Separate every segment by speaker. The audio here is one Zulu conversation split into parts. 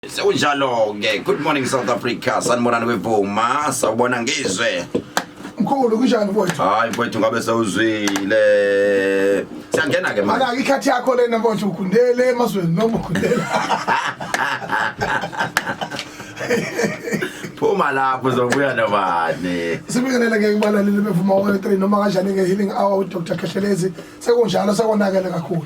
Speaker 1: Sekunjalo ke, good morning South Africa, sanibonani kwivuma, sawubona ngizwe.
Speaker 2: Mkhulu kunjani mfowethu?
Speaker 1: Hayi mfowethu ngabe sewuzwile. Siyangena ke manje.
Speaker 2: Mana ikhathi yakho lena mfowethu ugundele emazweni noma ugundele.
Speaker 1: Phuma lapho uzobuya nobani.
Speaker 2: Sibingelele ke kubalaleli bevuma 103 noma kanjani ke healing hour with Dr. Khehlelezi. Sekunjalo sekonakele kakhulu.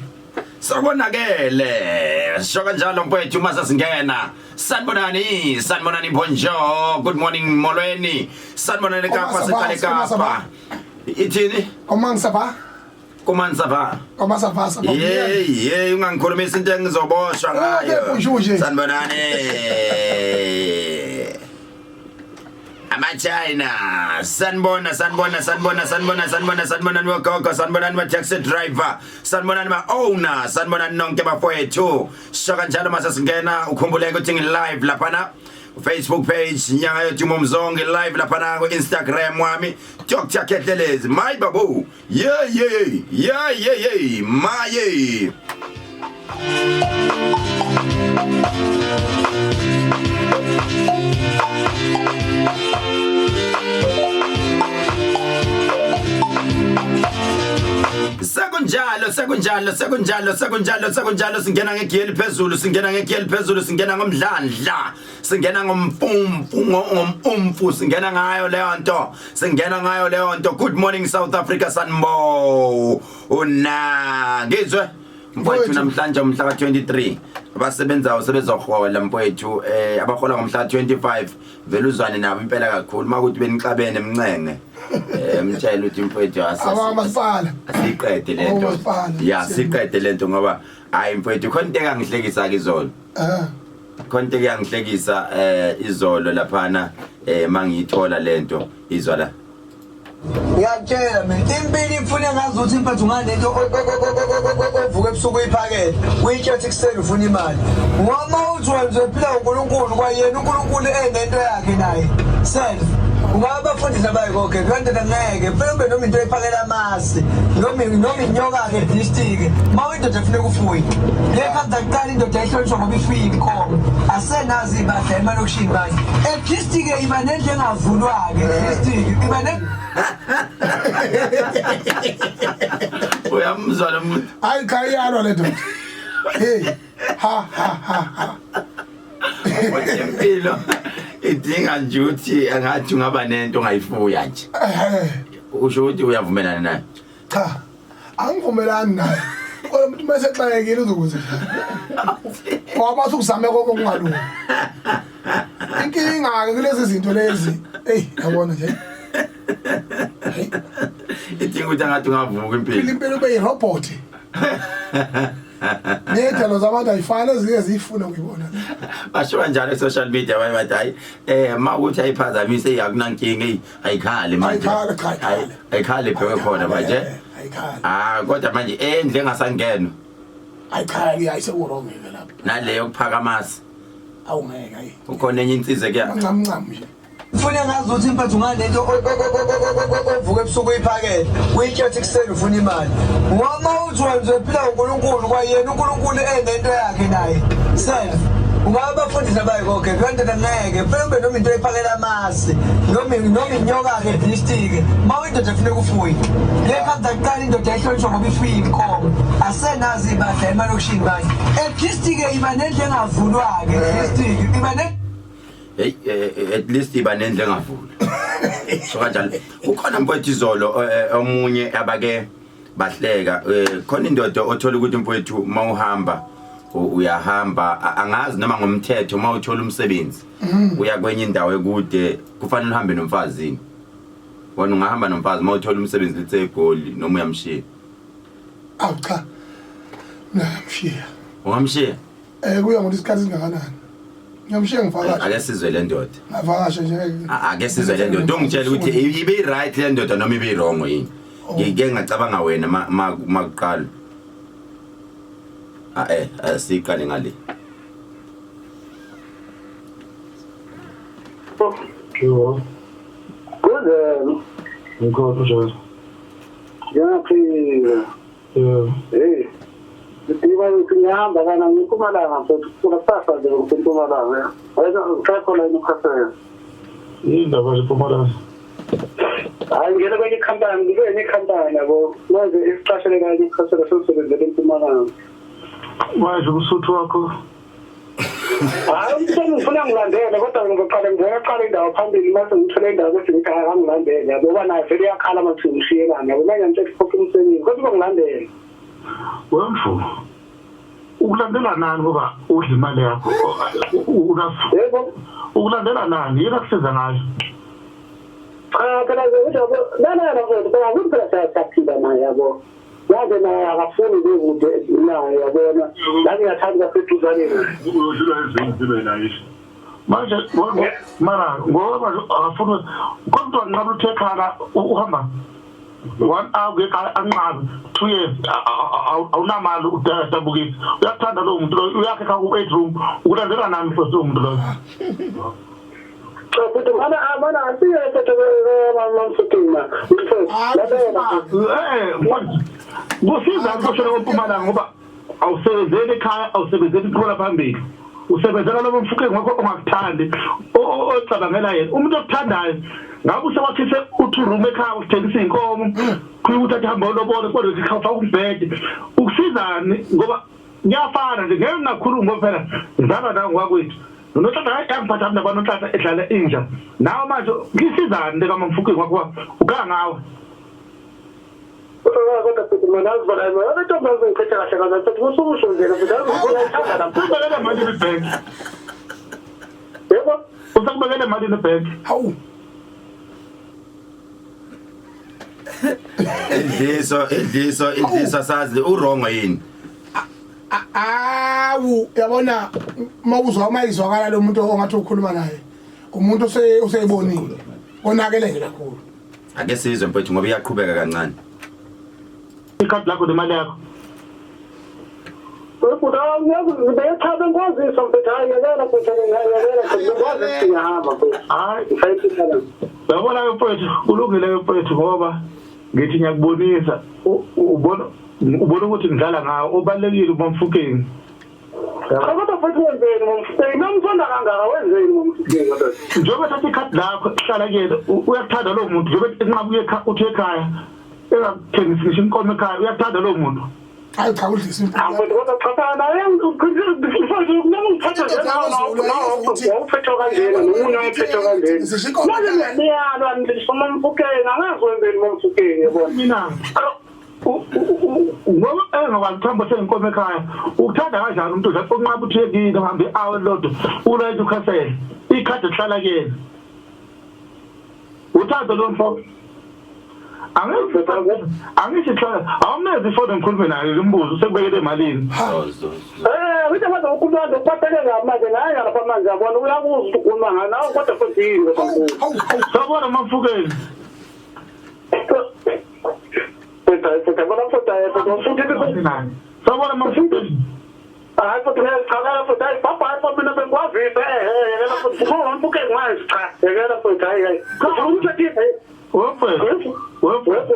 Speaker 1: Sokonakele. Sho kanjalo mfowethu uma sesingena. Sanibonani, sanibonani bonjour. Good morning molweni. Sanibonani Kapa siqale Kapa. Ithini?
Speaker 2: Comment ça va?
Speaker 1: Comment ça va?
Speaker 2: Comment ça va? Ça va bien?
Speaker 1: Hey, hey, ungangikhulumisa into engizoboshwa ngayo.
Speaker 2: Bonjour nje.
Speaker 1: Sanibonani. Ama-China sanibona sanibona sanibona sanibona sanibona sanibonani bogogo sanibonani ma-taxi driver sanibonani ma-owner sanibonani nonke bafowethu sho kanjalo mase singena ukhumbuleke ukuthi ngi-live laphana Facebook page nyanga yodumo mzonke live laphana ku-Instagram wami Dr Khehlelezi my babu yeah yeah yeah yeah yeah maye Sekunjalo sekunjalo sekunjalo sekunjalo sekunjalo singena ngegiye eliphezulu singena ngegiye eliphezulu singena ngomdlandla singena ngomfumfu ngomumfu singena ngayo leyo nto singena ngayo leyo nto good morning South Africa sanbo una ngizwe mfowethu namhlanje umhla ka-23 abasebenzayo sebezohola mfowethu eh abahola ngomhla ka-25 vele uzwane nabo impela kakhulu uma kuthi benixabene mncenge eh mtshele ukuthi mfowethu
Speaker 2: abamasipala
Speaker 1: asiqede lento ya siqede lento ngoba hayi mfowethu khona into engangihlekisa ke izolo
Speaker 2: eh
Speaker 1: khona into eyangihlekisa eh izolo laphana eh mangiyithola lento izwa la
Speaker 3: Ngiyakutshela mina impilo ifune ngazi ukuthi mfethu unganento ovuka ebusuku uyiphakele uyitshe ukuthi kuseni ufuna imali ngoba uthi wena uzophila uNkulunkulu kwayena uNkulunkulu enento yakhe naye self ungaba abafundisi abayikokhe kuyondoda ngeke kufanele ube noma into eyiphakela amasi noma noma inyoka-ke district uma indoda efuneka ufuye le khathi kuqala indoda ehlonishwa ngoba ifuye inkomo asenazi iy'badla emalokishini manje at least-ke iba nendlu engavulwa-ke at least-ke iba ne
Speaker 1: uyamzwa lo muntu
Speaker 2: Hayi cha iyalwa le ndoda. Hey. Ha ha ha ha.
Speaker 1: Impilo idinga nje ukuthi angathi ungaba nento ongayifuya nje.
Speaker 2: Eh,
Speaker 1: Usho ukuthi uyavumelana naye.
Speaker 2: Cha. Angivumelani naye. Kodwa umuntu mase exakekile uzokwenza njani? Ngoba bathi ukuzame konke okungalungi. Inkinga ke kulezi zinto lezi. Ey, yabona nje. Hey,
Speaker 1: Idinga ukuthi angathi ungavuka
Speaker 2: impilo
Speaker 1: impilo.
Speaker 2: impilo ube yirobot. Ney'dalo zabantu ayifani ezinye ziyifuna ukuyibona.
Speaker 1: Basho kanjalo ku-social media abanye bathi hayi eh ma ukuthi ayiphazamise akunankinga eyi ayikhali manje.
Speaker 2: Ayikhali, cha, ayikhali.
Speaker 1: Ayikhali ibheke khona manje.
Speaker 2: Ayikhali.
Speaker 1: Ah kodwa manje endle engasangenwa
Speaker 2: Ayikhali ayisekurong ke lapho.
Speaker 1: naleyo kuphakamasi
Speaker 2: Awungeke ayi.
Speaker 1: ukhona enye insizwe kuya
Speaker 2: Ncam ncam nje.
Speaker 3: Ufune ngazi ukuthi mfethu unganento ovuka ebusuku uyiphakele uyitshe ukuthi kuseni ufuna imali ngoba uthi wena uzophila uNkulunkulu kwayena uNkulunkulu enento yakhe naye self ungaba abafundisi abayikokhe kuyondoda ngeke kufanele ube noma into eyiphakela amasi noma noma inyoka-ke district uma uyindoda efuneka ufuye le khathi kuqala indoda ehlonishwa ngoba ifuye inkomo asenazi iy'badla emalokishini manje at least-ke iba nendlu engavulwa-ke at least iba ne
Speaker 1: hey eh, eh, at least iba nendle engavula so kanjalo kukhona mfowethu izolo eh, omunye abake bahleka khona indoda othola ukuthi mfowethu mawuhamba uyahamba angazi noma ngomthetho mawuthola umsebenzi mm. uya kwenye indawo ekude kufanele uhambe nomfazini wena ungahamba nomfazi mawuthola umsebenzi lithe egoli noma uyamshiya
Speaker 2: Awu cha. Ngiyamshiya.
Speaker 1: Ungamshiya?
Speaker 2: Eh kuya ngokuthi isikhathi singakanani. Ngiyamshiya ngivakashe.
Speaker 1: Ake sizwe le ndoda.
Speaker 2: Ngavakasha nje.
Speaker 1: Ake sizwe le ndoda. Ungitshela ukuthi ibe right le ndoda noma ibe wrong yini.
Speaker 2: Oh.
Speaker 1: Ngike ngacabanga wena makuqala. Ah eh asiqale ngale.
Speaker 4: Yebo.
Speaker 5: Kunjani?
Speaker 4: Ngikhona njalo.
Speaker 5: Ngiyaphila.
Speaker 4: Yebo.
Speaker 5: Hey. Ngidinga ukuthi ngihamba kana ngiMpumalanga mfethu kusukela kusasa nje ngiseMpumalanga. Wena ngisekho la eNewcastle.
Speaker 4: Yini indaba yeMpumalanga?
Speaker 5: Hayi ngene kwenye ikhampani, ngikwenye ikhampani yabo. Manje isiqashele la eNewcastle sesebenzele eMpumalanga.
Speaker 4: Manje umsuthu wakho
Speaker 5: Hayi umsuthu ngifuna ngilandele kodwa ngizoqala ngibona qala indawo phambili mase ngithole indawo bese ngithi hayi angilandele yabo ngoba naye vele uyakhala manje ngishiyelana yabo manje ngithe kuphopha umsebenzi kodwa uzongilandela.
Speaker 4: Wemfu ukulandela nani ngoba udla imali yakho
Speaker 5: yebo
Speaker 4: ukulandela nani yini akusiza ngayo
Speaker 5: cha phela nje yabo lana la mfowethu phela akuthi phela siyaphila naye yabo yaze naye akafuni kukude naye yabona la ngiyathanda kaseduzane naye
Speaker 4: uyodlula ezinye zibe naye manje mara ngoba akafuni kodwa nqaba uthe khala uhamba 1 hour ngeke anqabe 2 years awunamali udabukisa uyakuthanda lowo muntu loyo uyakhe ekhaya ku-eight room ukulandela nami first lowo muntu loyo
Speaker 5: Cha futhi mana mana asiye futhi mamfutima
Speaker 4: eh kusiza ukushona kwempumalanga ngoba awusebenzeli ekhaya awusebenzeli iqhola phambili usebenzela lobo mfukeng wakho ongakuthandi ocabangela yena umuntu okuthandayo ngabe usewakhise u-two room ekhaya uthengisa iy'nkomo khuluma ukuthi athi hamba ulobole kodwa ufaka umbhede ukusizani ngoba kuyafana nje ngeke ngingakhulumi ngoba phela ngizalwa nawe ngwakwethu noNonhlanhla yangiphatha mina kwaNonhlanhla edlala inja nawe manje ngisizani le kamamfukeng wakho uganga ngawe
Speaker 5: Kodwa futhi mina azibona mina intombi ngiphethe kahle kaze futhi usukusho nje futhi azibona
Speaker 4: lapho ubekele mali ebhenki
Speaker 5: yebo
Speaker 4: usakubekele mali ebhenki
Speaker 2: hawu
Speaker 1: idliso idliso idliso sazi uwrong yini
Speaker 2: awu yabona mawuzwa uma izwakala lo muntu ongathi ukhuluma naye umuntu oseyibonile konakele nje kakhulu
Speaker 1: Ake sizwe mfethu ngoba iyaqhubeka kancane.
Speaker 4: Ikhadi lakho nemali yakho.
Speaker 5: Bhuti ngiyazi bengikwazisa mfethu hayi yekela mfethu yekela mfethu bengikwazisa ukuthi ngiyahamba mfethu.
Speaker 4: Hayi
Speaker 5: ngisayiphi
Speaker 4: Uyabona ke mfethu kulungile ke mfethu ngoba ngithi ngiyakubonisa ubona ubona ukuthi ngidlala ngawo ubalekile ubamfukeni.
Speaker 5: Cha kodwa futhi wenzeni ngomfukeni? Nomthanda kangaka wenzeni ngomfukeni kodwa?
Speaker 4: Njengoba thatha ikhadi lakho hlala kuyena uyakuthanda lowo muntu njengoba enqaba uye uthi ekhaya engakuthengisi ngisho inkomo ekhaya uyakuthanda lowo muntu.
Speaker 2: Hayi cha udlisa impilo.
Speaker 5: Hawu kodwa cha naye mfowethu noma ungiphatha nje wawuphethe kanjena nomunye wayephethe kanjena. Manje niyalwa ngisho mamfukeni angazi wenzeni mamfukeni yabona.
Speaker 4: Mina ngoba engakwazi ukuhamba seyinkomo ekhaya ukuthanda kanjani umuntu udla onqaba uthi yekile uhambe i-hour lodwa ulayite ukhasele ikhadi lihlala kuyena uthando lo mfo angithi hlala awumnezi ifoni ngikhulume naye ngimbuze usekubekele emalini
Speaker 5: Eh, withe manje ukhuluma nje uphatheke kabi manje naye lapha manje yabona uyakuzwa ukuthi ukhuluma ngani nawe kodwa futhi yini
Speaker 4: sawubona mamfukeni Sawubona mafundisi.
Speaker 5: Hayi futhi ngiyaqala futhi hayi baba hayi futhi mina bengikwazisa eh eh yekela futhi ngoba mfuke manje cha yekela futhi hayi hayi. Umthethise.
Speaker 4: Wephe. Wephe.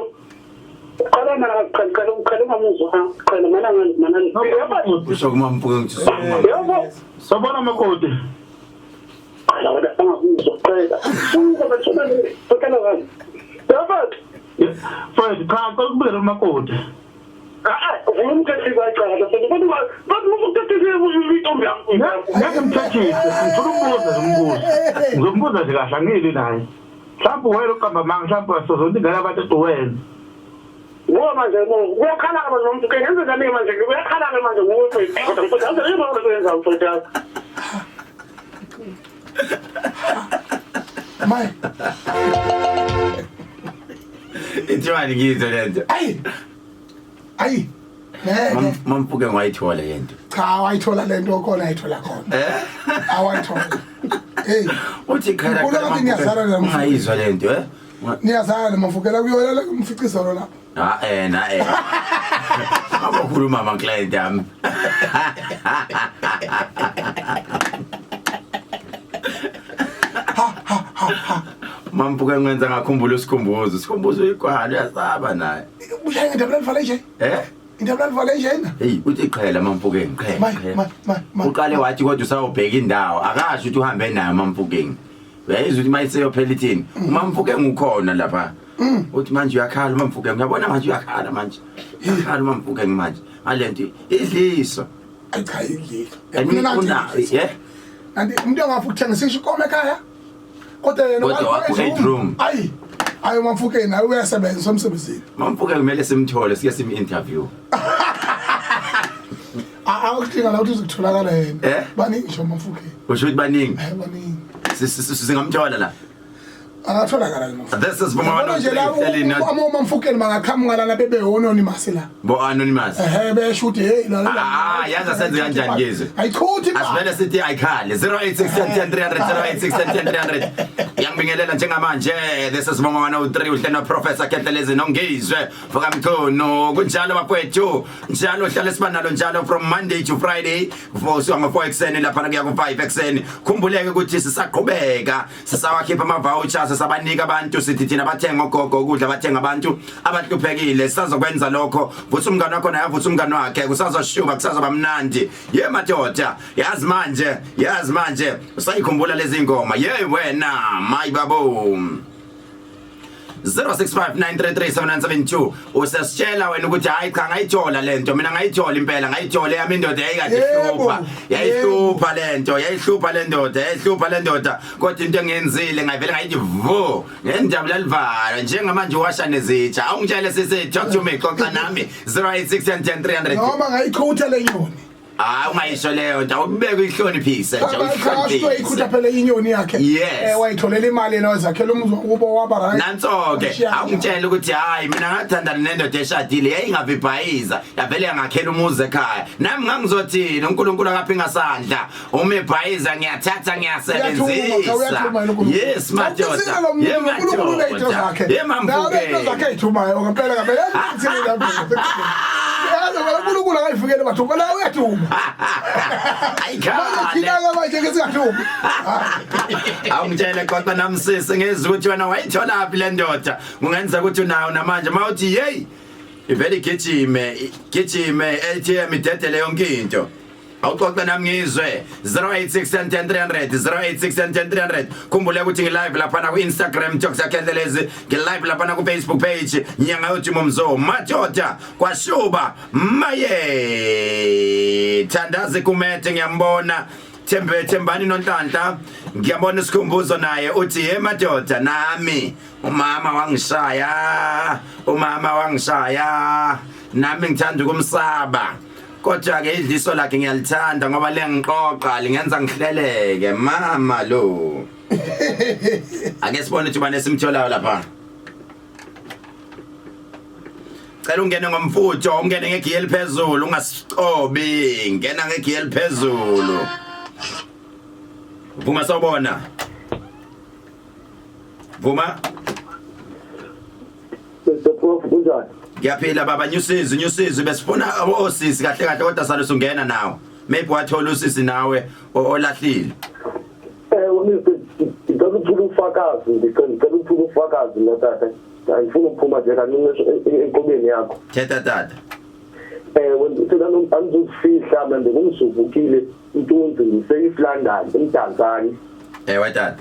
Speaker 5: Qala mana qala qala qala ungamuzwa ha qala mana mana.
Speaker 1: Usho kumamfuke ngithi
Speaker 5: Yebo.
Speaker 4: Sawubona makoti.
Speaker 5: Qala wena angakuzwa qala. Suka bethuna le. Qala kahle. Yebo.
Speaker 4: Mfowethu cha cela ukubikela umakoti. Ngeke ngimthethise, ngifuna ukubuza nje umbuzo. Ngizombuza nje kahle angili naye. Mhlawumbe wena uqamba amanga mhlawumbe wasozonda ingane abantu ethi wena.
Speaker 5: Ngoba manje kuyakhala ke manje nomfukeni enze njani manje kuyakhala ke manje nguwe mfethu. Kodwa mfethu awuze yini okwenza mfethu yakho.
Speaker 2: Maye.
Speaker 1: Ithiwani ngizwe lento.
Speaker 2: Ayi. Ayi. Ngeke.
Speaker 1: Mampuke ngwayithola lento.
Speaker 2: Cha wayithola lento khona ayithola khona.
Speaker 1: Eh?
Speaker 2: Awayithola. Hey.
Speaker 1: Uthi khala
Speaker 2: Ngibona ngathi niyazana la mfukela.
Speaker 1: Ungayizwa lento eh?
Speaker 2: Niyazana mafukela kuyolela kumficiso lo lapha.
Speaker 1: Ha eh na eh. Abakhuluma ama client ami. Mampuke ngenza ngakhumbula usikhumbuzo. Usikhumbuzo uyigwala uyasaba naye.
Speaker 2: Ushaya ngedabula livala nje.
Speaker 1: Eh?
Speaker 2: Into abalivale njena.
Speaker 1: Hey uthi qhela mamfukeng qhela.
Speaker 2: May
Speaker 1: qhela.
Speaker 2: may may may.
Speaker 1: Uqale wathi kodwa usawubheka indawo akasho ukuthi uhambe nayo mamfukeng. Uyayizwa ukuthi mayiseyophela ithini? Umamfukeng ukhona lapha. Uthi manje uyakhala umamfukeng uyabona manje uyakhala manje. Uyakhala umamfukeng manje. Ngalento idliso.
Speaker 2: Ayi cha idliso.
Speaker 1: And
Speaker 2: Mina
Speaker 1: una
Speaker 2: nanti.
Speaker 1: yeah.
Speaker 2: Nanti umuntu angafa ukuthengisa isho inkomo ekhaya. Kodwa yena
Speaker 1: Kodwa
Speaker 2: wayifaka
Speaker 1: wakho
Speaker 2: eight
Speaker 1: eight room.
Speaker 2: Ayi. Ayi umamfukeni naye uyasebenza umsebenzini.
Speaker 1: Mamfukeng kumele simthole sike sim interview.
Speaker 2: Awukudinga la ukuthi uzotholakala yena.
Speaker 1: Eh?
Speaker 2: Baningi nje umamfukeni.
Speaker 1: Usho ukuthi baningi
Speaker 2: Eh baningi.
Speaker 1: Singamthola la.
Speaker 2: Angatholakala yena.
Speaker 1: This is Vuma
Speaker 2: Yabona nje la
Speaker 1: 103 hleli na
Speaker 2: amamfukeni bangaqhamuka lana bebe anonymous la.
Speaker 1: bo anonymous.
Speaker 2: Ehhe besho ukuthi hey la la.
Speaker 1: Ah, yazi asenze kanjani ngizwe?
Speaker 2: Ayichuthi imali.
Speaker 1: Asivele sithi ayikhale 0861010 0861010 Ngiyangibingelela njengamanje this is Mama 103 uhlelo Professor Khehlelezi nongizwe Fokamthono kunjalo bafowethu njalo hlale siba nalo njalo from Monday to Friday for suka ngo 4 ekseni lapha kuya ku 5 ekseni khumbuleke ukuthi sisaqhubeka sisawakhipha ama vouchers sisabanika abantu sithi thina bathenga ogogo ukudla bathenga abantu abahluphekile sisazokwenza lokho vusa umngane wakho naye avuse umngane wakhe kusazoshuba kusazoba mnandi ye madoda yazi manje yazi manje usayikhumbula lezi ngoma ye wena my babo 0659337972 usasitshela wena ukuthi hayi cha ngayithola lento mina ngayithola impela ngayithola yami indoda yayikade
Speaker 2: Yebo,
Speaker 1: ihlupha yayihlupha lento yayihlupha le ndoda yayihlupha le ndoda kodwa into engiyenzile ngayivele ngayithi vu ngendaba lalivalo njengamanje uwasha nezitsha awungitshele sisi talk to me xoxa nami 086 10 300
Speaker 2: Noma ngayichutha le nyoni.
Speaker 1: hayi ungayisho leyo nto awubeke uyihloniphise nje
Speaker 2: Cha
Speaker 1: uyihloniphise
Speaker 2: uyikhutha phela inyoni yakhe.
Speaker 1: Yes.
Speaker 2: Eh wayitholela imali yena wazakhela umuzi wakubo waba right.
Speaker 1: Nanso ke
Speaker 2: Wamshiya kanjalo.
Speaker 1: awungitshela ukuthi hayi mina ngathandana nendoda eshadile yayingavibhayiza yavele yangakhela umuzi ekhaya nami ngangizothini uNkulunkulu akaphinga sandla uma ebhayiza ngiyathatha
Speaker 2: Uyathuma, uyathuma yena
Speaker 1: ngiyasebenzisa
Speaker 2: uNkulunkulu.
Speaker 1: yes madoda
Speaker 2: Awuqinisile lo muntu,
Speaker 1: ye
Speaker 2: uNkulunkulu uney'nto
Speaker 1: madoda
Speaker 2: zakhe.
Speaker 1: ye
Speaker 2: Nawe uney'nto zakhe
Speaker 1: mamfukeng
Speaker 2: ey'thumayo ngempela ngempela. Yazi lapho. Yazi ngoba uNkulunkulu akayivikeli bathuma la uyathuma. Manje
Speaker 1: ayikhale
Speaker 2: thina ke manje ke singathumi.
Speaker 1: awungitshele xoxa namsisi ngezwe ukuthi wena wayitholaphi le ndoda kungenza ukuthi unawo namanje mawuthi hey ivele igijime igijime ATM idedele yonke into awuxoxe nami ngizwe 086 10 300 086 10 300 khumbule ukuthi ngilive laphana ku-Instagram Dr Khehlelezi ngilive laphana ku-Facebook page nyanga yodumo mzo madoda kwashuba maye thandazi kumethe ngiyambona Thembe Thembani Nonhlanhla ngiyabona isikhumbuzo naye uthi hey madoda nami umama wangishaya umama wangishaya nami ngithanda ukumsaba kodwa ke idliso lakhe ngiyalithanda ngoba lengiqoqa lingenza ngihleleke mama lo ake sibone ukuthi bani esimtholayo lapha Cela ungene ngomfutho ungene ngegiye eliphezulu ungasicobi ngena ngegiye eliphezulu Vuma sawubona Vuma
Speaker 6: Mr Prof kunjani?
Speaker 1: Ngiyaphila baba nyusizi nyusizi besifuna osisi kahle kahle kodwa sale usungena nawe maybe wathola usisi nawe olahlile
Speaker 6: Eh Mr ngicela ukuthola ufakazi ngicela ukuthola ufakazi la tata. Angifuni ukuphuma nje kancinci enqubeni yakho.
Speaker 1: Thetha tata
Speaker 6: Eh wena uthela angizofihla mina ngumsuvukile intunzi ngise London eMdantsane.
Speaker 1: Ewe tata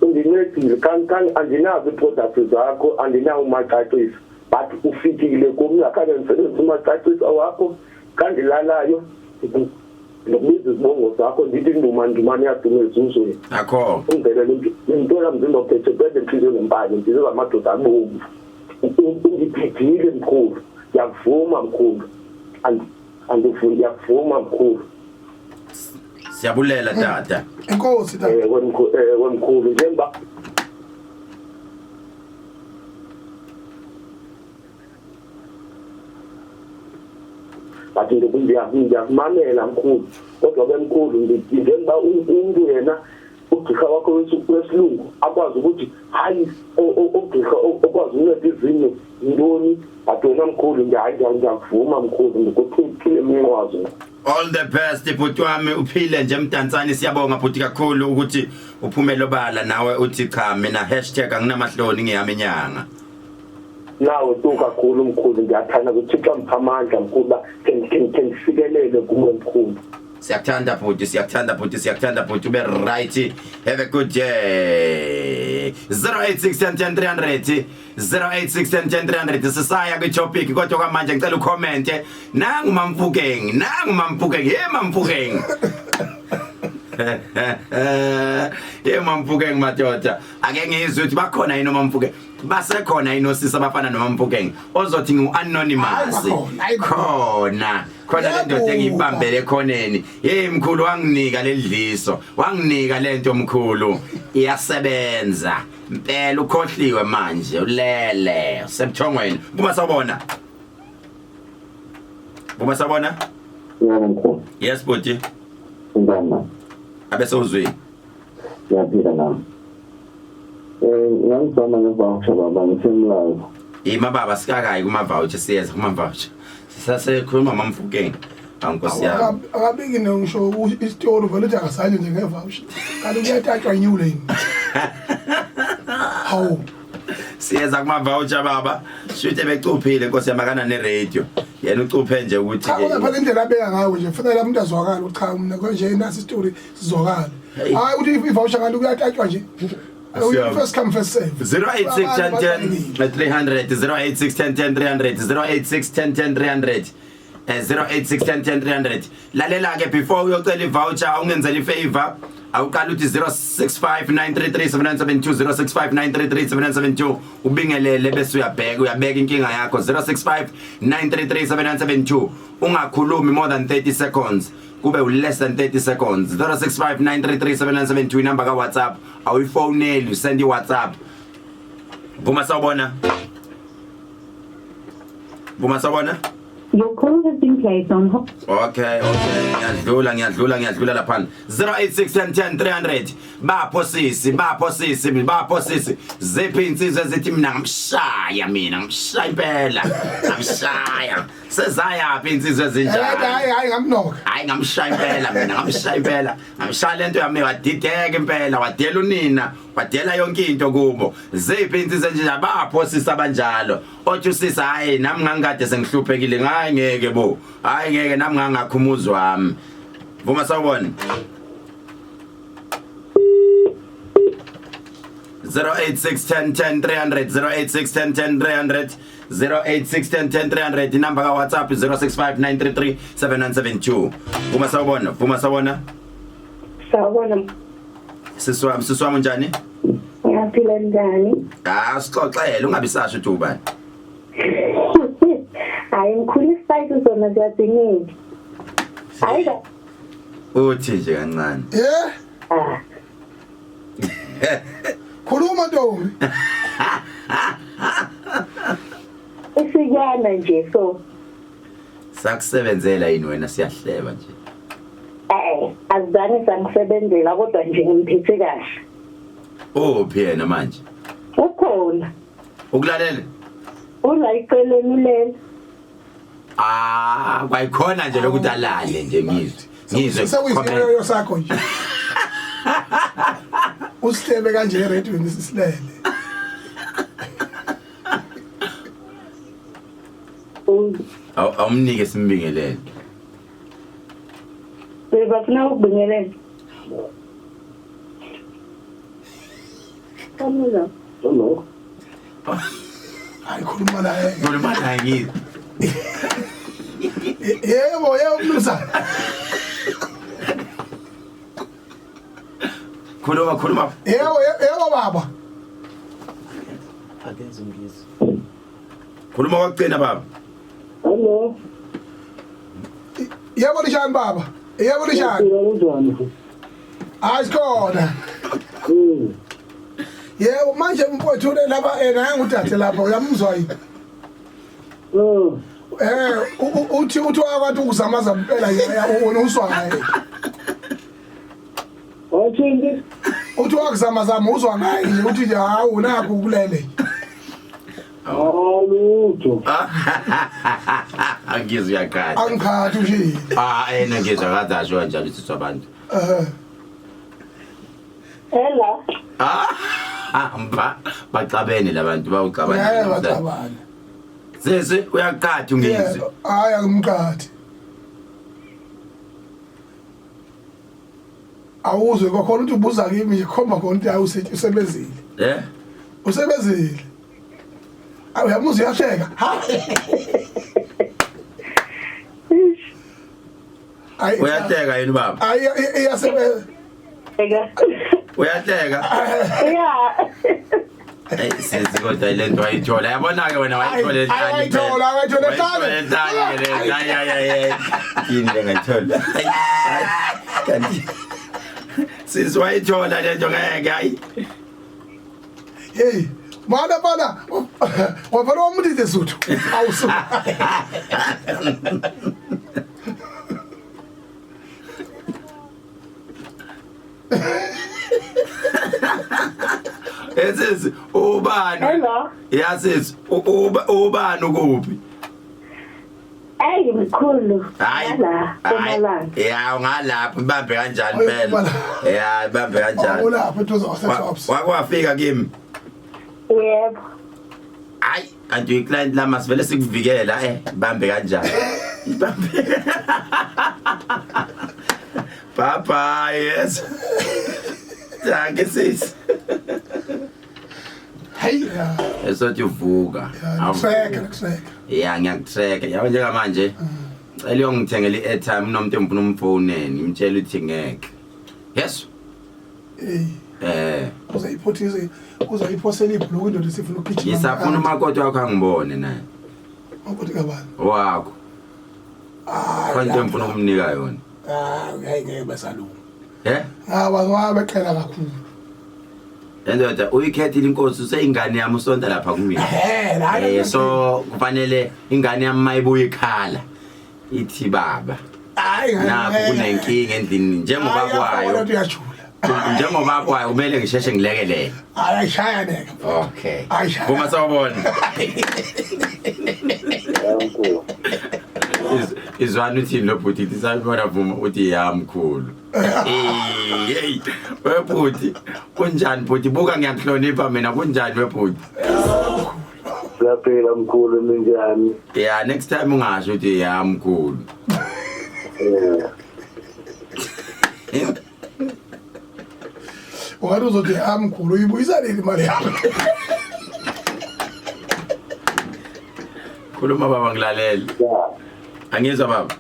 Speaker 6: Ungincedile kan kan andinazo iproduct zakho andinawo umacacisi but ufikile kum ngakhange ngisebenzise umacacisi wakho kandilalayo nokubiza izibongo zakho ndithi nduma ndumane yaduma ezuzweni
Speaker 1: akho
Speaker 6: ungivelele intwela mzimba uphethe phethe inhliziyo nempane ngizwe amadoda abomvu ungiphethile mkhulu ngiyakuvuma mkhulu andifuni ngiyakuvuma mkhulu
Speaker 1: Siyabulela tata
Speaker 2: Inkosi tata.
Speaker 6: eh wemkhulu eh wemkhulu njengoba but ngiyakumamela mkhulu kodwa bemkhulu njengoba umuntu yena ugqirha wakho wesilungu akwazi ukuthi hayi ugqirha okwazi ukunceda izinyo yintoni but wena mkhulu ngiyakuvuma mkhulu ngikuthule umnqwazi
Speaker 1: All the best bhuti wami uphile nje mdantsane siyabonga bhuti kakhulu ukuthi uphumele obala nawe uthi cha mina #anginamahloni ngiyami inyanga.
Speaker 6: Nawe tu kakhulu mkhulu, ndiyathanda kuThixo amupha amandla mkhulu uba khe ndifikelele kuwe mkhulu.
Speaker 1: Siyakuthanda bhuti, siyakuthanda bhuti, siyakuthanda bhuti, ube right. Have a good day. 086 10 300 086 10 300. Sisaya kwi-topic, kodwa kwamanje ngicela ucommente. Nangu Mamfukeng, nangu Mamfukeng, hey Mamfukeng, hey Mamfukeng madoda. Ake ngizwe ukuthi bakhona yini oMamfukeng, basekhona yini osisi abafana noMamfukeng ozothi ngu-anonymous.
Speaker 2: Hayi, bakhona, hayi,
Speaker 1: khona khona le ndoda
Speaker 2: Yebo.
Speaker 1: engiyibambele ekhoneni. Hey mkhulu, wanginika lelidliso, wanginika lento mkhulu, iyasebenza impela. Ukhohliwe manje, ulele usebuthongweni. Kuma sawubona, kuma sawubona.
Speaker 7: Yebo mkhulu.
Speaker 1: Yes bhuti.
Speaker 7: Njani?
Speaker 1: Abese uzwile.
Speaker 7: Ngiyaphila nami. Ngangizama nge-voucher baba, ngisemlazi.
Speaker 1: Ima baba, sikakayi kuma voucher, siyeza kuma voucher, sisasekhuluma Mamfukeng. Ankosi yami.
Speaker 2: Akabiki ngisho isitori, vele uthi akasanye nje nge-voucher, kanti kuyatatshwa new lane. Hawu.
Speaker 1: Siyeza kuma voucher baba. Shute becuphile nkosi yami, akana ne radio yena, ucuphe nje ukuthi
Speaker 2: Cha, kodwa phela indlela abeka ngayo nje kufanele umuntu azwakale ukuthi cha, mina konje nasi isitori sizwakale.
Speaker 1: Hey.
Speaker 2: Hayi, uthi i-voucher kanti kuyatatshwa nje.
Speaker 1: Asiyami.
Speaker 2: First come, first serve.
Speaker 1: 086 10 10 300, 086 10 10 300, 086 10 10 300, 086 10 10 300. Lalela ke, before uyocela i-voucher, awungenzela i-favor, awuqala uthi 065 933 7972, 065 933 7972, ubingelele bese uyabheka, uyabeka inkinga yakho. 065 933 7972. Ungakhulumi more than 30 seconds, kube u less than 30 seconds. 065 933 7972 inamba ka WhatsApp, awuyifoneli, usend i-WhatsApp. Vuma sawubona, vuma sawubona.
Speaker 8: Your call has been placed on hold.
Speaker 1: Okay, ngiyadlula, ngiyadlula, ngiyadlula laphana. 086 10 10 300. Bapho sisi, bapho sisi, bapho sisi. Ziphi insizwe ezithi mina ngimshaya, mina ngimshaya impela, ngamshaya? Sezayaphi insizwe ezinjalo?
Speaker 2: Hayi hayi, ngamnoka.
Speaker 1: Hayi, ngamshaya impela mina, ngamshaya impela, ngamshaya lento yami, wadideka impela, wadela unina, wadela yonke into kubo. Ziphi insizwe nje, abapho sisi abanjalo othi usisi, hayi nami ngangikade sengihluphekile, hayi ngeke bo, hayi ngeke, nami ngangakhumuzi wami. Vuma sawubona. 086 10 10 300, 086 10 10 300, 086 10 10 300. Inamba ka WhatsApp 065 933 7972. Vuma sawubona, vuma sawubona.
Speaker 8: Sawubona.
Speaker 1: Sisi wami, sisi wami, unjani?
Speaker 8: Ngiyaphila, njani?
Speaker 1: Ah, sixoxele, ungabi sasho ukuthi ubani.
Speaker 8: Hayi mkhulu, isipayisi sona siyadingeka. Hayi ka.
Speaker 1: Uthi nje kancane.
Speaker 2: Yeah.
Speaker 8: Ah.
Speaker 2: Khuluma ntombi.
Speaker 8: Isikana nje so.
Speaker 1: Sakusebenzela yini wena? Siyahleba nje.
Speaker 8: Azange sangisebenzela, kodwa nje ngimphethe kahle.
Speaker 1: Uphi yena manje?
Speaker 8: Ukhona.
Speaker 1: Ukulalela?
Speaker 8: Ula iceleni, ulele.
Speaker 1: Ah, kwayikhona nje lokuthi alale nje, ngizwe ngizwe.
Speaker 2: Sekuyisiyoyo sakho nje. Usihlebe kanje eradweni sisilele.
Speaker 1: Awumnike simbingelele.
Speaker 8: Bebafuna ukubingelela. Kamuza.
Speaker 7: Hello.
Speaker 2: Hayi, khuluma naye.
Speaker 1: Khuluma naye, ngizwe.
Speaker 2: Yebo, yebo mnumzane.
Speaker 1: Khuluma, khuluma.
Speaker 2: Yebo, yebo baba.
Speaker 9: Akenze ngizwe.
Speaker 1: Khuluma kwakugcina baba.
Speaker 7: Hello.
Speaker 2: Yebo lishani baba. Yebo lishani.
Speaker 7: Kunjani?
Speaker 2: Hayi, sikhona. Yebo, manje mfowethu lapha nangu udade lapha, uyamuzwa yini? Uthi wakwathi ukuzamaza impela yena, wona uzwa ngaye.
Speaker 7: Wathini?
Speaker 2: Uthi wakuzamazama, uzwa ngaye nje, uthi nje hawu, nakho kulele.
Speaker 7: Alutho.
Speaker 1: Angizwe, uyaqala.
Speaker 2: Angikhathi ushilo.
Speaker 1: Ah, ena ngizwa kade asho kanjalo sisi wabantu.
Speaker 8: Ela.
Speaker 1: Ah, ba baxabene labantu, bawuxabana.
Speaker 2: Yeah, baxabana.
Speaker 1: Sisi uyaqhatha ungizwe.
Speaker 2: Yebo, hayi akumqathi. Awuzwe kwakhona ukuthi ubuza kimi nje khomba khona ukuthi hayi usebenzile.
Speaker 1: Eh?
Speaker 2: Usebenzile. Awu uyamuzwa uyahleka. Ha. Hayi
Speaker 1: Uyahleka yini baba?
Speaker 2: Hayi iyasebenza.
Speaker 8: Eka.
Speaker 1: Uyahleka.
Speaker 8: Yeah.
Speaker 1: Hey sisi kodwa le nto wayithola. Yabona ke wena wayithola
Speaker 2: Ayi, wayithola, wayithola ehlane.
Speaker 1: Wayithola ehlane le. Hayi hayi hayi. Yini le ngayithola? Hayi, hayi, Kanti sisi wayithola le nto ngeke hayi.
Speaker 2: Hey, mana bana wavela wamuthi Sesotho. Awusu.
Speaker 1: Esisi ubani?
Speaker 8: Hello.
Speaker 1: Ya sisi ubani ukuphi?
Speaker 8: Ey mkhulu.
Speaker 1: Hayi.
Speaker 8: La,
Speaker 1: hayi.
Speaker 8: emalanga.
Speaker 1: Ya ungalapho ibambe kanjani
Speaker 2: Oy,
Speaker 1: phela?
Speaker 2: Mpumalanga.
Speaker 1: Ya ibambe kanjani?
Speaker 2: Awulapho eduze kwase-Tops.
Speaker 1: Wakwafika kimi.
Speaker 8: Yebo.
Speaker 1: Hayi kanti uyiclient lama sivele sikuvikela eh bambe kanjani? Ibambe. Bye bye yes. Dankie sis.
Speaker 2: Hey, ya.
Speaker 1: Esothi uvuka.
Speaker 2: Ngikuseka, ngikuseka.
Speaker 1: Ya ngiyakutrack. Yabo njengamanje. Cela uyongithengela i-airtime kunomuntu engifuna umfoneni, ngimtshela ukuthi ngeke. Yes.
Speaker 2: Hey,
Speaker 1: Eh,
Speaker 2: uzayiphothisa, uzayiphosela ibhuluku indoda isifuna ukugijima.
Speaker 1: ngisafuna umakoti wakho angibone naye.
Speaker 2: Umakoti kabani?
Speaker 1: Wakho.
Speaker 2: Hayi.
Speaker 1: Khona into engifuna ukumnika yona.
Speaker 2: Ah, hayi ngeke basalunga.
Speaker 1: Eh?
Speaker 2: Ah, wabeqhela kakhulu.
Speaker 1: Lendoda uyikhethile inkosi useyingane yami usonta lapha kumina.
Speaker 2: Eh, la
Speaker 1: Eh so kufanele ingane yami mayibuye ikhala ithi baba
Speaker 2: hayi
Speaker 1: nakho kunenkinga endlini njengoba kwayo
Speaker 2: uyajula.
Speaker 1: njengoba kwayo kumele ngisheshe ngilekelele.
Speaker 2: Hayi ayishaya neke.
Speaker 1: Okay.
Speaker 2: Ayishaya.
Speaker 1: Vuma sawubona.
Speaker 6: Mkhulu.
Speaker 1: Izwani uthini lo bhuti ithi sabona vuma uthi ya mkhulu. Eh hey webhuti kunjani bhuti buka ngiyakuhlonipha mina kunjani webhuti.
Speaker 6: Siyaphila mkhulu ninjani?
Speaker 1: Yeah next time ungasho uthi ya mkhulu.
Speaker 6: Eh.
Speaker 2: Ungathi uzothi amkhulu uyibuyisa nini imali yami?
Speaker 1: Khuluma baba ngilalele.
Speaker 6: Ya.
Speaker 1: Angizwa baba.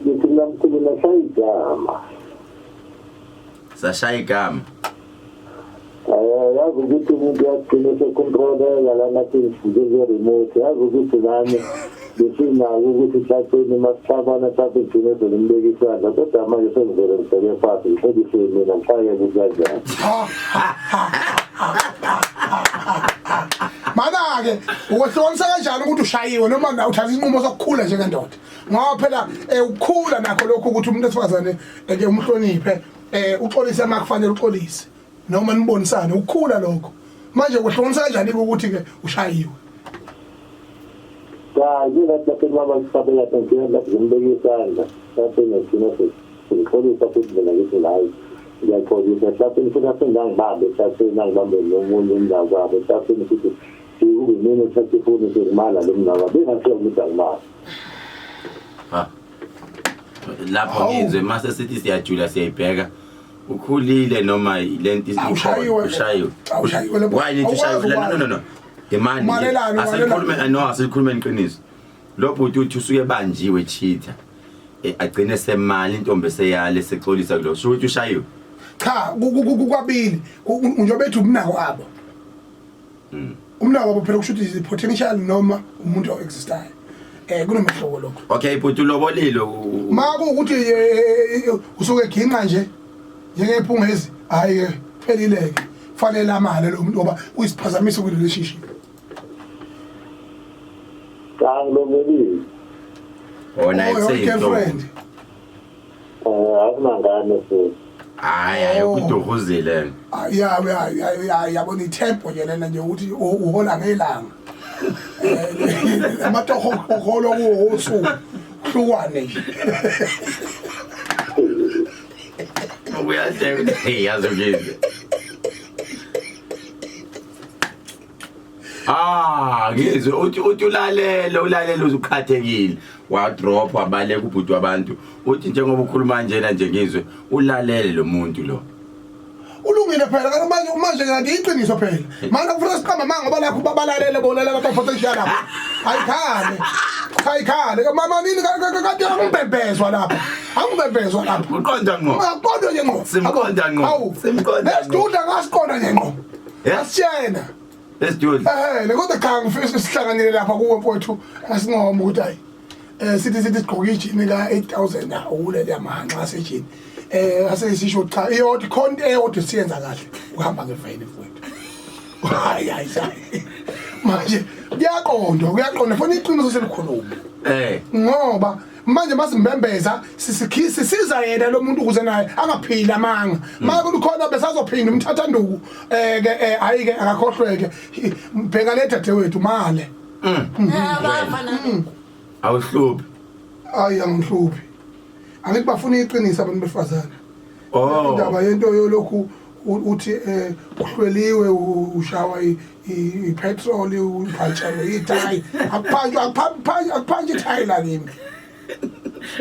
Speaker 6: Ngithi mina mkhulu nashaya igama.
Speaker 1: Sashaya igama.
Speaker 6: Eh yazi ukuthi umuntu uyagcina esecontroleka lana sifuze remote yazi ukuthi nami besinako ukuthi mhlawumbe masihlabana mhlawumbe ngigcine sengimbeka isandla kodwa manje sengivele ngibheke phansi ngihlekise mina ngifake ukuthi kanjani.
Speaker 2: Mana ke ukwehlukanisa kanjani ukuthi ushayiwe noma na uthatha isinqumo sokukhula njengendoda. Ngoba phela ukukhula nakho lokho ukuthi umuntu wesifazane ke umhloniphe uxolise makufanele uxolise noma nibonisane ukukhula lokho. Manje kwehlukanisa kanjani ukuthi ke ushayiwe?
Speaker 6: Cha ngingathi lapho baba ngisabela ngigcina lapho ngimbeka isandla lapho ngigcina sengixolisa futhi mina ngithi hayi ngiyaxolisa mhlawumbe ngifuna sengangibambe mhlawumbe nangibambe nomunye umntakwabo mhlawumbe futhi kube mina othatha ifoni sengimala lo mntakwabo bengasho ukuthi angimali.
Speaker 1: Ha. Lapho ngizwe mase sithi siyajula siyayibheka. Ukhulile noma lento
Speaker 2: Awushayiwe.
Speaker 1: Ushayiwe.
Speaker 2: Awushayiwe lo.
Speaker 1: Why nithi ushayiwe? No no no no. Imani.
Speaker 2: Umalelani,
Speaker 1: Asikhulume no asikhulume iqiniso. Lo bhuti uthi usuke banjiwe cheater. Agcine semali intombi eseyale sexolisa kulo. Sho ukuthi ushayiwe.
Speaker 2: Cha kukwabili njengoba ethi umnakwabo. Umnakwabo phela kusho ukuthi potential noma umuntu oexistayo. Kunomehluko lokho.
Speaker 1: Okay bhuti ulobolile.
Speaker 2: Makuwukuthi usuke eginqa nje njengephungezi hayi ke phelileke. Fanele amale lo muntu ngoba uyisiphazamisa ku relationship.
Speaker 6: Cha ngilobolile.
Speaker 1: Wona
Speaker 2: Oh, your
Speaker 1: ekuseyintombi.
Speaker 2: girlfriend.
Speaker 6: Akunangane futhi.
Speaker 1: Hayi hayi ukuduhuzile.
Speaker 2: Ya ya ya yabona itempo nje lena nje ukuthi uhola ngelanga. Amatoho uhola kuwo usuku. Hlukwane nje.
Speaker 1: Uyahleka. Hey yazi ukizwe. Ah, ngizwe uthi uthi ulalele ulalele uzuqhathekile. Wa drop wabaleka ubhuti wabantu. Uthi njengoba ukhuluma njena nje ngizwe ulalele lo muntu lo.
Speaker 2: Ulungile phela kanti manje manje kanti iqiniso phela. Manje kufuna siqamba manga ngoba lakho babalalele bona laba potential lapha. Ayikhale. Ayikhale. Mama nini kanti angibhebhezwa lapha. Angibhebhezwa lapha.
Speaker 1: Uqonda ngqo.
Speaker 2: Aqonda nje ngqo.
Speaker 1: Simqonda ngqo. Simqonda.
Speaker 2: Lesidudla ngasiqonda nje ngqo. Asiyena.
Speaker 1: Lesidudla.
Speaker 2: Eh, le kodwa cha ngifisa sihlanganele lapha kuwe mfowethu asinqoma ukuthi hayi. Eh sithi sithi sigqoka ijini ka 8000 awulele yamanxa asejini. Eh ase sisho cha iyodwa ikhonto eyodwa siyenza kahle uhamba ngeveni mfowethu. Hayi hayi hayi. Manje kuyaqondwa kuyaqondwa funa iqiniso selikhuluma.
Speaker 1: Eh.
Speaker 2: Ngoba manje masimbembeza sisikhisi siza yena lo muntu ukuze naye angaphili amanga. Manje kukhona besazophinda umthatha nduku eh ke eh, hayi ke akakhohlweke bheka le dadewethu male.
Speaker 1: Awuhluphi.
Speaker 2: Hayi angihluphi. Angithi bafuna iqiniso abantu besifazane.
Speaker 1: Oh.
Speaker 2: Indaba yento yolokhu uthi eh uhlweliwe ushawa i-petrol uphantshelwe ithayi akuphantshwa akuphantshwa akuphantshwa ithayi la kimi.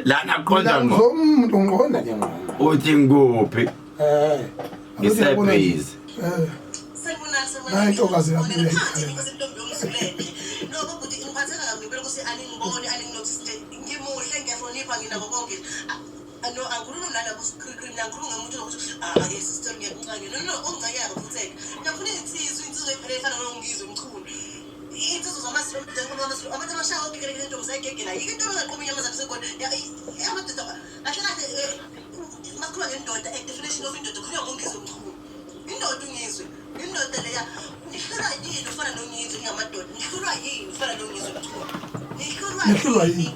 Speaker 1: Lana qonda ngqo.
Speaker 2: Zomuntu ngiqonda nje ngqo.
Speaker 1: Uthi ngikuphi?
Speaker 2: Eh.
Speaker 1: Ngisebhizi.
Speaker 2: Eh. Nayi intokazi yami uyayikhalela.
Speaker 9: No, angikhulumi nalabo sikhrikhri mina ngikhuluma ngomuntu onokuthi ah yes sister ngiyakuncane no no ongincanyako futheke ngiyafuna insizwa insizwa ephelele efana nongizwe mchunu insizwa zamazulu amazulu abantu abashaya ogegeleke intombi zayigegela yike into engaqoma inyama zabo sekhona amadoda kahle kahle masikhuluma ngendoda a definition of indoda khulunywa ngongizwe mchunu indoda ungizwe indoda leya nihlulwa yini ufana nongizwe ningamadoda nihlulwa yini ufana nongizwe mchunu
Speaker 2: Nihlulwa
Speaker 9: nihlulwa
Speaker 2: yini?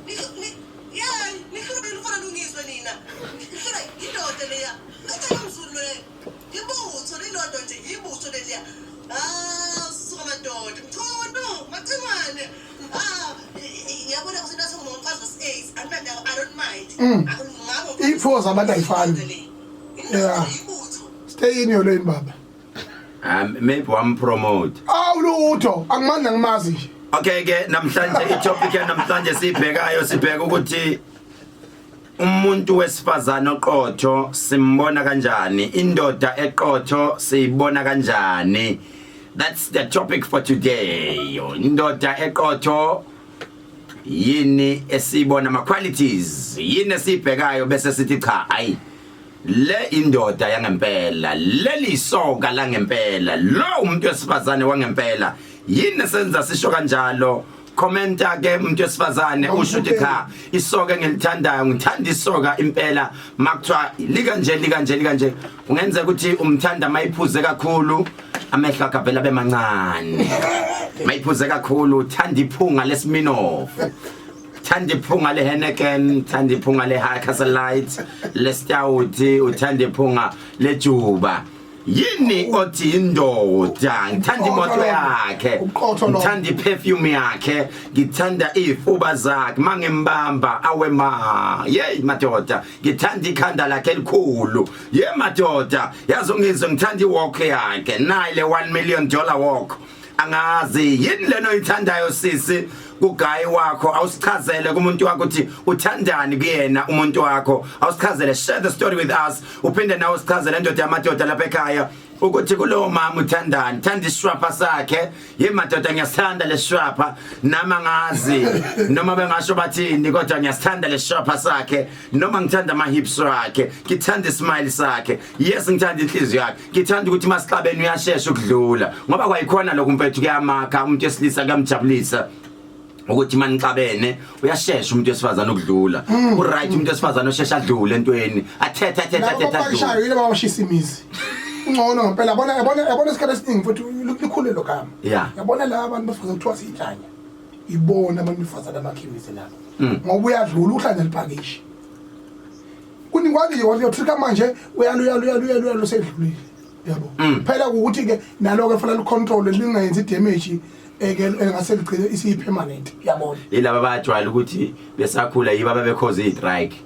Speaker 9: yini nihlulwa yini ufana nongizwe nina nihlulwa indoda leya ngathi yomzulu leyo ibutho lilodwa nje ibutho leliya ah suka madoda mchunu macingwane ah yabona ukuthi naso ngumfazi wesi-AIDS anginandaba i don't mind Ngabo-
Speaker 2: Iy'phiwo zabantu ayifani. Yeah.
Speaker 9: ibutho
Speaker 2: Stay in your lane baba.
Speaker 1: Maybe one promote.
Speaker 2: Awu lutho angimani angimazi nje.
Speaker 1: Okay ke namhlanje itopic ya namhlanje sibhekayo sibheka ukuthi umuntu wesifazane oqotho simbona kanjani indoda eqotho siyibona kanjani that's the topic for today indoda eqotho yini esibona ama qualities yini esibhekayo bese sithi cha ayi le indoda yangempela leli soka langempela lo umuntu wesifazane wangempela yini esenza sisho kanjalo commenta ke umuntu wesifazane usho ukuthi cha isoka engilithandayo ngithanda isoka impela makuthiwa lika nje lika nje lika nje kungenzeka ukuthi umthanda mayiphuze kakhulu amehlo akhe avela bemancane mayiphuze kakhulu uthanda iphunga lesiminofu thanda iphunga leHenneken thanda iphunga leHigh Light lestout uthanda iphunga lejuba yini othi indoda ngithanda imoto yakhe
Speaker 2: Uqotho lo.
Speaker 1: ngithanda iperfume yakhe ngithanda izifuba zakhe mangimbamba awe ma yey madoda ngithanda ikhanda lakhe elikhulu ye madoda yazi ungizwe ngithanda iwalk yakhe nayi le 1 million dollar walk angazi yini leno oyithandayo sisi kugayi wakho awusichazele kumuntu wakho ukuthi uthandani kuyena umuntu wakho awusichazele share the story with us uphinde nawe usichazele indoda yamadoda lapha ekhaya ukuthi kulowo mama uthandani thanda isishwapha sakhe ye madoda ngiyasithanda lesishwapha nami angazi noma bengasho bathini kodwa ngiyasithanda lesishwapha sakhe noma ngithanda ama hips wakhe ngithanda ismile sakhe yes ngithanda inhliziyo yakhe ngithanda ukuthi masixabene uyashesha ukudlula ngoba kwayikhona lokhu mfethu kuyamakha umuntu wesilisa kuyamjabulisa ukuthi manixabene uyashesha umuntu wesifazane ukudlula uright umuntu wesifazane oshesha adlule entweni athethe athethe
Speaker 2: Labo
Speaker 1: athethe
Speaker 2: abapakishayo
Speaker 1: adlule
Speaker 2: yile babashisa imizi. Ungcono ngempela yabona yabona yabona isikhathi esiningi futhi likhule lo gama.
Speaker 1: Yeah.
Speaker 2: Yabona la abantu besifazane kuthiwa siyihlanya. Ibona abantu besifazane abakhimizi labo. Ngoba uyadlula uhlanya lipakishi. Kuningi nje wathi manje uyalu uyalu uyalu uyalu uyalu sedlulile. Yabo. Phela ukuthi ke nalo ke fanele ucontrol lingayenzi damage eke engase ligcine isiyi permanent. Yabona.
Speaker 1: yilaba abajwayele ukuthi besakhula yibo ababekhoza izitrike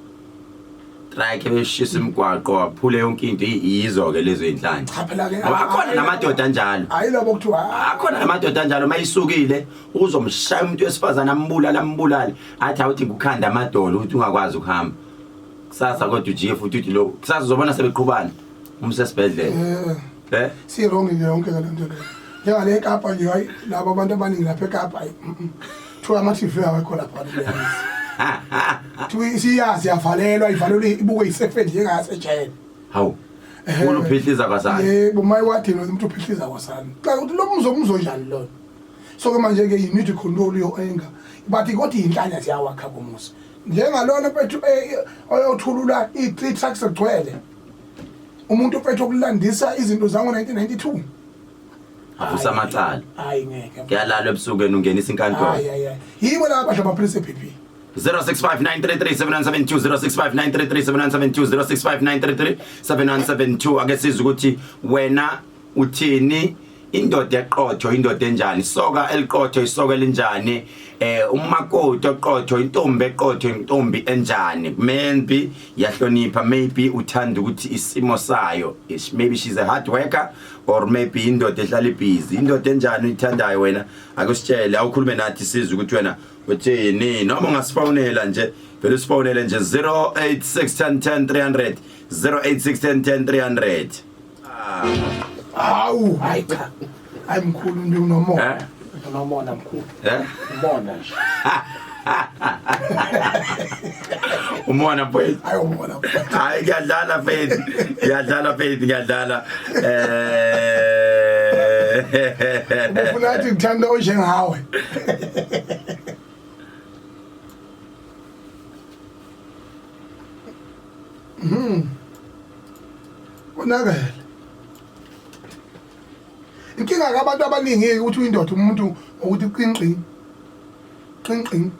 Speaker 1: Strike beshisa imigwaqo aphule yonke into yizo ke lezo inhlanhla.
Speaker 2: Cha phela ke
Speaker 1: Ngoba akhona namadoda anjalo.
Speaker 2: Hayi labo kuthiwa
Speaker 1: Akhona namadoda anjalo mayisukile uzomshaya umuntu wesifazana ambulala ambulale athi awuthi ngukhanda amadolo ukuthi ungakwazi ukuhamba. Kusasa kodwa ujike futhi uthi lo kusasa uzobona sebeqhubana umsesibhedlela. Eh?
Speaker 2: Si wrong ke yonke le nto leyo. Njengale eKapa nje hayi labo abantu abaningi lapha eKapa hayi. Thiwa ama TV awekho lapha kuleyo. Thiwa isiyazi yavalelwa ivalelwe ibuke isefe njengasejele.
Speaker 1: Hawu. Uluphihliza kwasani.
Speaker 2: Yebo mayiwadini umuntu uphihliza kwasani. Xa uthi lo mzo umzo njani lona. So ke manje ke you need to control your anger. But kodwa inhlanya ziyawakha komusa. Njengalona mfethu oyothulula i3 trucks egcwele. Umuntu mfethu okulandisa izinto zango 1992.
Speaker 1: Avusa amacala.
Speaker 2: Hayi ngeke.
Speaker 1: Kuyalalwa ebusuku ungenisa inkantolo.
Speaker 2: Hayi hayi. Yibo laba badla amaphilisi eBP.
Speaker 1: 0659337972 0659337972 0659337972 ake sizwe ukuthi wena uthini indoda eqotho indoda enjani soka eliqotho isoka elinjani umakoti oqotho intombi eqotho intombi enjani maybe yahlonipha maybe uthanda ukuthi isimo sayo maybe she's a hard worker or maybe indoda ehlala ibhizi indoda enjani uyithandayo wena akusitshele awukhulume nathi sizwe ukuthi wena uthini noma ungasifonela nje vele usifonele nje 0861010300 0861010300
Speaker 2: Hawu
Speaker 10: hayi cha
Speaker 2: hayi mkhulu nje unomona
Speaker 10: unomona mkhulu umona nje
Speaker 1: umona mfowethu
Speaker 2: hayi umona
Speaker 1: hayi ngiyadlala Faith ngiyadlala Faith ngiyadlala
Speaker 2: ufuna athi ngithanda onjengawe Konakele. Inkinga kabantu abaningi ukuthi uyindoda umuntu ukuthi qinqin. Qinqin.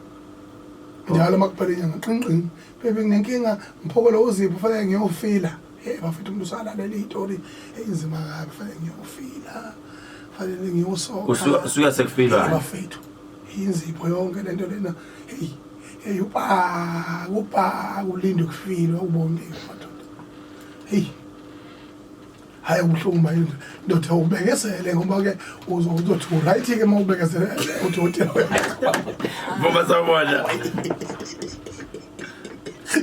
Speaker 2: Njalo makuphela inyanga qinqin. Bebe nginenkinga ngiphokolo uzipho kufanele ngiyofila. Hey bafethu umuntu usalalela izitori inzima kabi kufanele ngiyofila. Kufanele ngiyosoka.
Speaker 1: Usuka sekufilwa.
Speaker 2: Bafethu. Inzipho yonke lento lena. Hey hey upa upa ulinde ukufilwa ubonke madoda. Hey hayi ubuhlungu manje ndoda ubekezele ngoba ke uzothi right ke uma ubekezele udokotela.
Speaker 1: Vuma sawubona.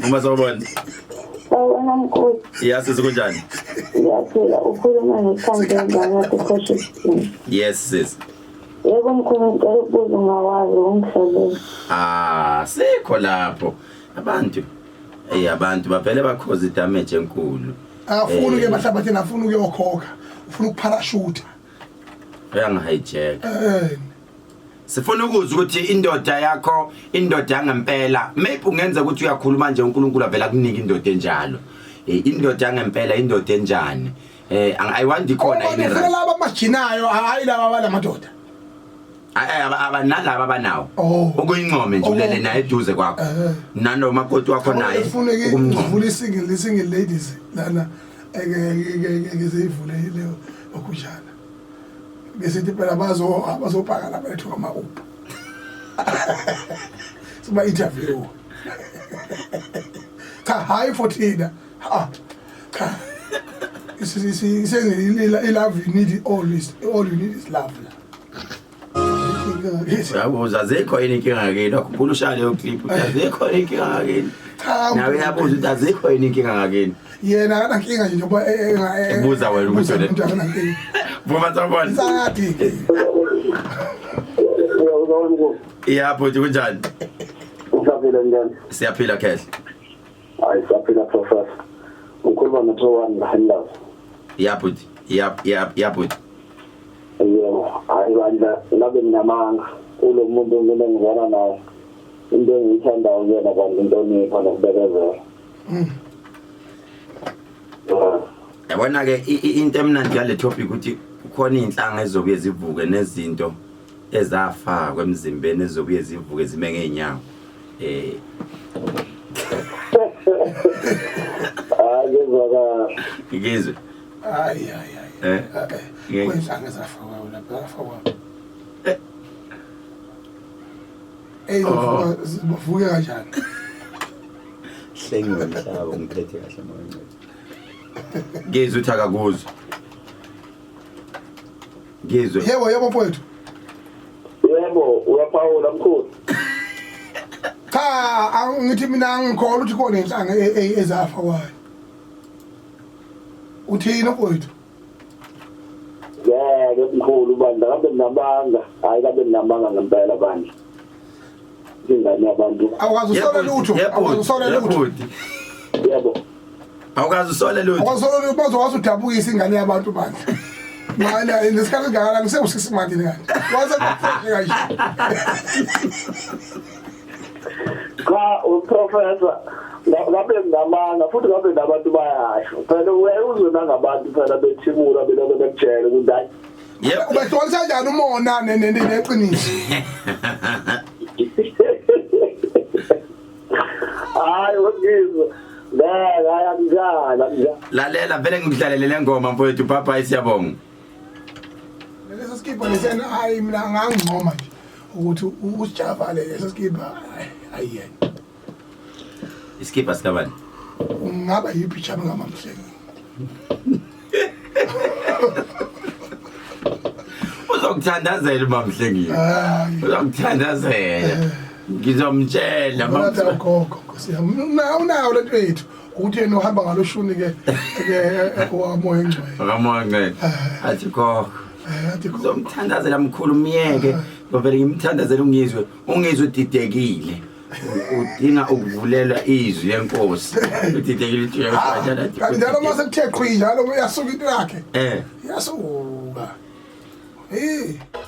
Speaker 1: Vuma sawubona.
Speaker 8: Sawubona mkhulu.
Speaker 1: Yes kunjani?
Speaker 8: Ngiyaphila ukhuluma noThando ngapha ePortshepstone.
Speaker 1: Yes sis.
Speaker 8: Yebo mkhulu ngicela ukubuza ungakwazi ungihlolele.
Speaker 1: Ah sikho lapho. Abantu abantu bavele bakhoza idamage enkulu.
Speaker 2: Afuna ke bahlabathini afuna ukuyokhokha ufuna ukuparachute.
Speaker 1: Uyangihijack. Sifuna ukuzwa ukuthi indoda yakho indoda yangempela maybe ungenza ukuthi uyakhuluma nje uNkulunkulu avela kunika indoda enjalo. Indoda yangempela indoda enjani? I want ikhona
Speaker 2: yini right. Laba amajinayo hayi laba abalamadoda.
Speaker 1: Abanalaba abanawo. Ukuyincome nje ulele naye eduze kwakho. Nanoma makoti wakho naye.
Speaker 2: Ukumncoma. Uvula isingle single ladies lana eke ngizivule leyo okunjana. Besithi phela bazobhaka lapha lethu ama up. Siba interview. Cha hayi for thina. Ha. Cha. Isengile love you need always all you need is love.
Speaker 1: Uyabuza azikho yini inkinga ngakini wakhuphula ushaya leyo clip uthi azikho yini inkinga ngakini nawe uyabuza ukuthi azikho yini inkinga ngakini
Speaker 2: yena akanankinga nje njengoba
Speaker 1: ebuza wena ukuthi
Speaker 2: wena akanankinga
Speaker 1: vuma sawubona
Speaker 2: sathi
Speaker 1: ya bhuti kunjani
Speaker 6: usaphila njani
Speaker 1: siyaphila khehle
Speaker 6: hayi siyaphila professor ukhuluma no-Towani la
Speaker 1: ya bhuti ya bhuti
Speaker 6: Yebo, hayi bandla ngabe nginamanga kulo muntu mina ngizwana naye. Into engiyithandayo kuyena bandla inhlonipho nokubekezela.
Speaker 1: Yabona ke into emnandi yale topic ukuthi kukhona inhlanga ezobuye zivuke nezinto ezafakwa emzimbeni ezobuye zivuke zime ngeenyawo.
Speaker 6: Hayi ngizwakala.
Speaker 1: Ngizwe.
Speaker 2: Hayi hayi hayi. Kwenhlanga ezafakwa lapha zafakwa. Bavuke kanjani?
Speaker 11: Mhlengi womhlaba ungiphethe kahle moya ongcwele.
Speaker 1: Ngizwe uthi akakuzwa. Ngizwe.
Speaker 2: Yebo yebo mfowethu.
Speaker 6: Yebo, uyaphawula mkhulu.
Speaker 2: Cha, angithi mina angikholwa ukuthi khona inhlanga ezafa kwayo. Uthini mfowethu?
Speaker 6: Ngeke mkhulu bandla kabe nabanga, hayi kabe nabanga ngempela bandla. Ingane yabantu.
Speaker 2: Awukaze usole lutho, awukaze usole lutho.
Speaker 6: Yebo.
Speaker 1: Awukaze usole lutho.
Speaker 2: Awukaze usole lutho, baze wasudabukisa ingane yabantu bandla. Mana lesikhathi singakanani sewu-6 months kanti. Waze kufresh kanje.
Speaker 6: Cha, uprofessor ngabe ngamanga futhi ngabe nabantu bayasho. Phela uyaye uzwe nangabantu phela bethimula belokhu bekutshela ukuthi hayi
Speaker 1: Yebo.
Speaker 2: Ubehlukanisa kanjani umona neqiniso?
Speaker 6: Hayi ngizwe. Ngeke hayi akunjalo akunjalo.
Speaker 1: Lalela vele ngikudlalele le ngoma mfowethu bye bye siyabonga.
Speaker 2: Leso skipha lesiyana hayi mina ngangingcoma nje ukuthi usijavale leso skipha hayi yena.
Speaker 1: Iskipha sikabani?
Speaker 2: Ungaba yiphi jama ngamamhlengi.
Speaker 1: Uzokuthandazela umamhlengi. Uzokuthandazela. Ngizomtshela
Speaker 2: Ngathi gogo Nkosi yami. Unawo lento yethu ukuthi yena uhamba ngaloshuni ke ke wamoya engcwele.
Speaker 1: Akamoya ngcwele. Athi gogo.
Speaker 2: Athi gogo.
Speaker 1: Ngizomthandazela mkhulu myeke. Ngivele ngimthandazele ungizwe. Ungizwe udidekile. Udinga ukuvulelwa izwi lenkosi. Udidekile uthi uyakuthatha.
Speaker 2: Kanti njalo uma sekuthe qhi njalo uyasuka into yakhe.
Speaker 1: Eh.
Speaker 2: Iyasuka. Hey.